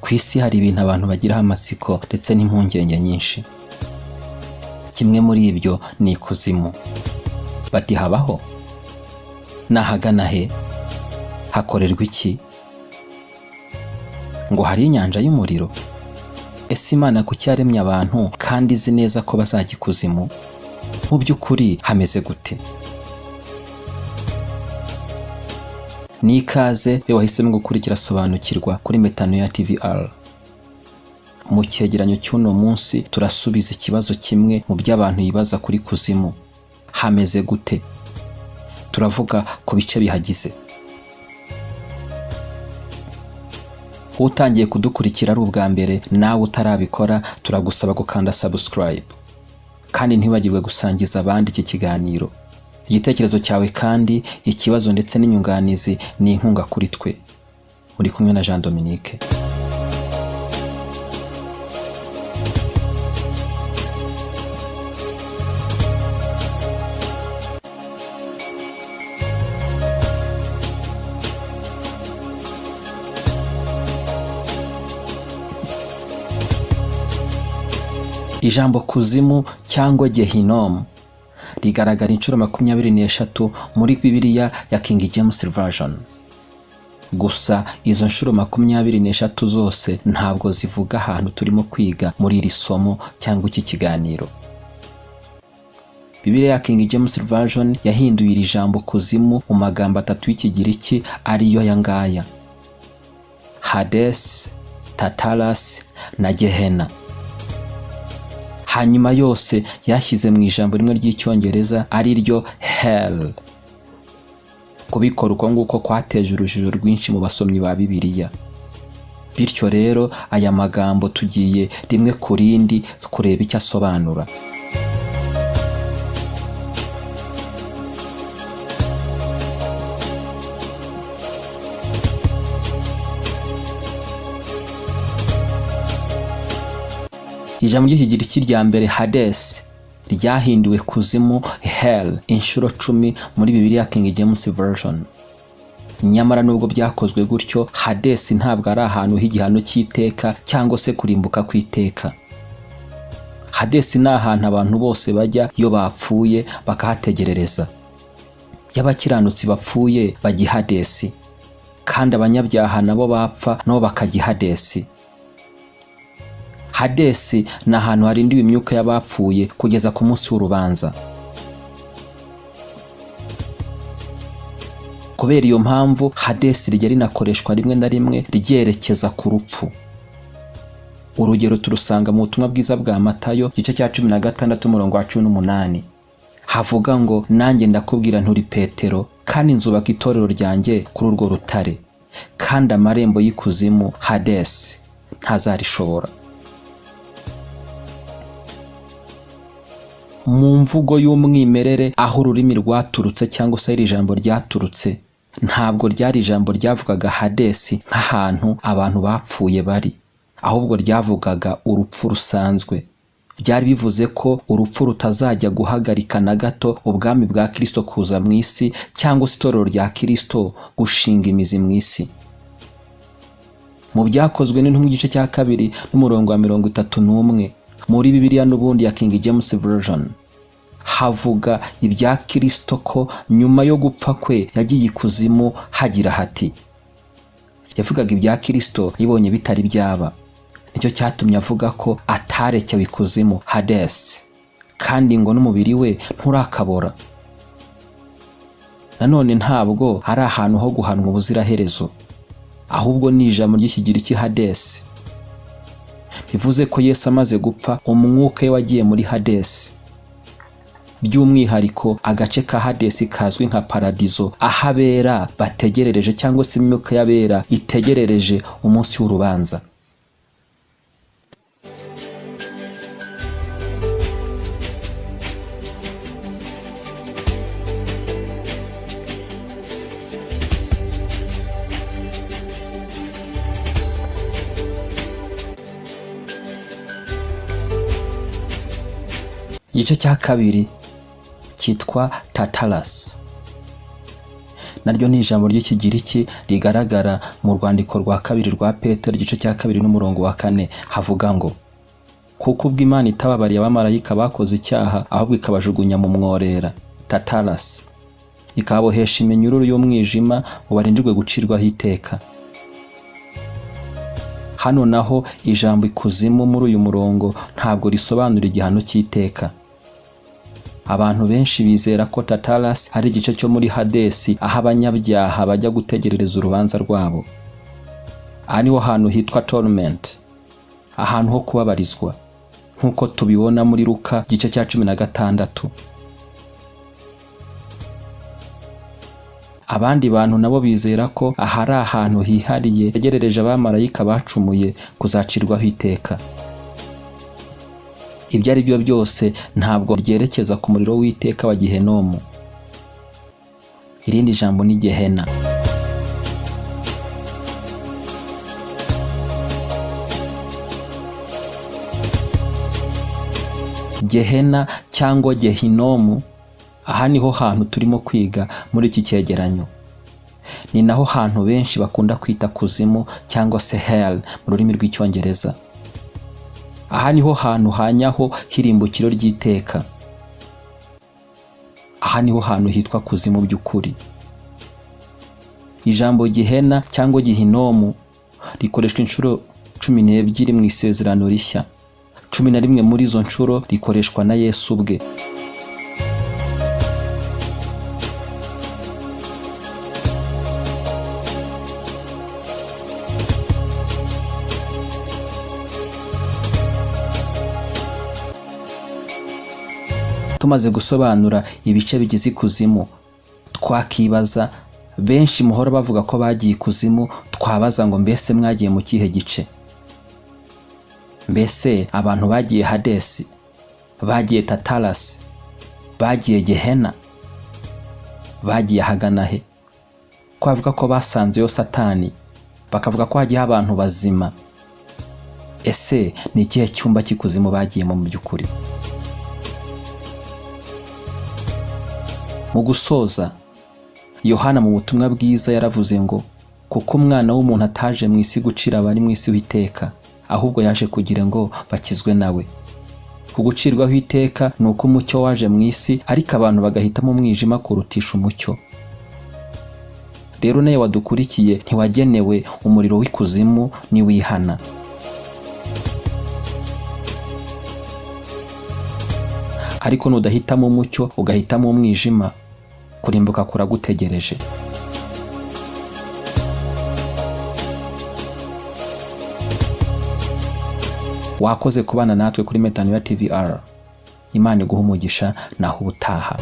Ku isi hari ibintu abantu bagiraho amatsiko ndetse n'impungenge nyinshi. Kimwe muri ibyo ni ikuzimu. Bati habaho? Ni ahagana he? Hakorerwa iki? Ngo hari inyanja y'umuriro? Ese Imana kuki yaremye abantu kandi izi neza ko bazajya ikuzimu? Mu by'ukuri hameze gute? Ni ikaze iyo wahisemo gukurikira Sobanukirwa kuri Metanoia TV R. Mu cyegeranyo cy'uno munsi turasubiza ikibazo kimwe mu byo abantu bibaza kuri kuzimu. Hameze gute? Turavuga ku bice bihagize. Utangiye kudukurikira ari ubwa mbere, nawe utarabikora, turagusaba gukanda subscribe. Kandi ntiwibagirwe gusangiza abandi iki kiganiro. Igitekerezo cyawe kandi, ikibazo ndetse n'inyunganizi ni inkunga kuri twe. Muri kumwe na Jean Dominique. Ijambo kuzimu cyangwa Gehinomu rigaragara inshuro 23 muri Bibiliya ya King James Version. Gusa izo nshuro 23 zose ntabwo zivuga ahantu turimo kwiga muri iri somo cyangwa iki kiganiro. Bibiliya ya King James Version yahinduye iri jambo kuzimu mu magambo atatu y'Ikigiriki ariyo aya ngaya: Hades, Tartarus na Gehena. Hanyuma yose yashyize mu ijambo rimwe ry'Icyongereza ari ryo hell. Kubikora uko nguko kwateje urujijo rwinshi mu basomyi ba Bibiliya. Bityo rero aya magambo tugiye rimwe ku rindi kureba icyo asobanura. Ijambo ry'Ikigiriki rya mbere Hades ryahinduwe kuzimu hell inshuro 10 muri Bibiliya King James Version. Nyamara nubwo byakozwe gutyo, Hades ntabwo ari ahantu h'igihano cy'iteka cyangwa se kurimbuka kw'iteka. Hades ni ahantu abantu bose bajya iyo bapfuye bakahategerereza. Iyo abakiranutsi bapfuye bajya i Hades, kandi abanyabyaha nabo bapfa nabo bakajya i Hades. Hades ni ahantu harindiwe imyuka y'abapfuye kugeza ku munsi w'urubanza. Kubera iyo mpamvu Hades rijya rinakoreshwa rimwe na rimwe ryerekeza ku rupfu. Urugero turusanga mu butumwa bwiza bwa Matayo igice cya 16 umurongo wa 18. Havuga ngo nanjye ndakubwira nturi Petero, kandi nzubaka itorero ryanjye kuri urwo rutare, kandi amarembo y'ikuzimu Hades ntazarishobora. Mu mvugo y'umwimerere aho ururimi rwaturutse cyangwa se iri jambo ryaturutse, ntabwo ryari ijambo ryavugaga Hades nk'ahantu abantu bapfuye bari, ahubwo ryavugaga urupfu rusanzwe. Byari bivuze ko urupfu rutazajya guhagarika na gato ubwami bwa Kristo kuza mu isi cyangwa se itorero rya Kristo gushinga imizi mu isi. Mu byakozwe n'intumwa igice cya 2 n'umurongo wa 31 muri Bibiliya n'ubundi ya King James Version havuga ibya Kristo ko nyuma yo gupfa kwe yagiye ikuzimu hagira hati. Yavugaga ibya Kristo yibonye bitari byaba. Nicyo cyatumye avuga ko atarekewe ikuzimu Hades, kandi ngo n'umubiri we nturakabora. Nanone ntabwo ari ahantu ho guhanwa ubuziraherezo, ahubwo ni ijambo ry'Ikigiriki Hades. Bivuze ko Yesu amaze gupfa umwuka we wagiye muri Hades. By'umwihariko agace ka Hades kazwi nka paradizo, aho abera bategerereje cyangwa se imyuka y'abera itegerereje umunsi w'urubanza. Igice cya kabiri cyitwa Tartarus. Naryo ni ijambo ry'Ikigiriki rigaragara mu rwandiko rwa kabiri rwa Petero igice cya 2 n'umurongo wa 4, havuga ngo kuko ubwo Imana itababariye abamarayika bakoze icyaha, ahubwo ikabajugunya mu mworera Tatarasi, ikabohesha iminyururu y'umwijima ngo barindirwe gucirwaho iteka. Hano naho ijambo ikuzimu muri uyu murongo ntabwo risobanura igihano cy'iteka. Abantu benshi bizera ko Tatarasi ari igice cyo muri Hadesi, aho abanyabyaha bajya gutegerereza urubanza rwabo. Aha niho hantu hitwa torment, ahantu ho kubabarizwa, nk'uko tubibona muri Luka igice cya 16. Abandi bantu nabo bizera ko aha ari ahantu hihariye hegerereje abamarayika bacumuye kuzacirwaho iteka. Ibyo ari byo byose ntabwo ryerekeza ku muriro w'iteka wa Gehinomu. Irindi jambo ni Gehena. Gehena cyangwa Gehinomu, aha niho hantu turimo kwiga muri iki cyegeranyo. Ni naho hantu benshi bakunda kwita kuzimu cyangwa se hell mu rurimi rw'Icyongereza. Aha niho hantu hanyaho hirimbukiro ry'iteka. Aha niho hantu hitwa kuzimu by'ukuri. Ijambo Gehena cyangwa Gehinomu rikoreshwa inshuro 12 mu Isezerano Rishya. 11 muri izo nshuro rikoreshwa na Yesu ubwe. Tumaze gusobanura ibice bigize ikuzimu, twakibaza benshi muhora bavuga ko bagiye ikuzimu, twabaza ngo mbese mwagiye mu kihe gice? Mbese abantu bagiye Hadesi, bagiye Tatarasi, bagiye Gehena, bagiye ahagana he? Ko bavuga ko basanzeyo Satani, bakavuga ko hagiye abantu bazima. Ese ni ikihe cyumba cy'ikuzimu bagiyemo mu by'ukuri? Mu gusoza, Yohana mu butumwa bwiza yaravuze ngo kuko umwana w'umuntu ataje mu isi gucira abari mu isi w'iteka, ahubwo yaje kugira ngo bakizwe nawe. Ku gucirwaho iteka ni uko umucyo waje mu isi, ariko abantu bagahitamo umwijima kurutisha umucyo. Rero nawe wadukurikiye ntiwagenewe umuriro w'ikuzimu niwihana. Ariko nudahitamo umucyo ugahitamo umwijima, kurimbuka kuragutegereje. Wakoze kubana natwe kuri Metanoia TVR. Imana iguhe umugisha, naho ubutaha.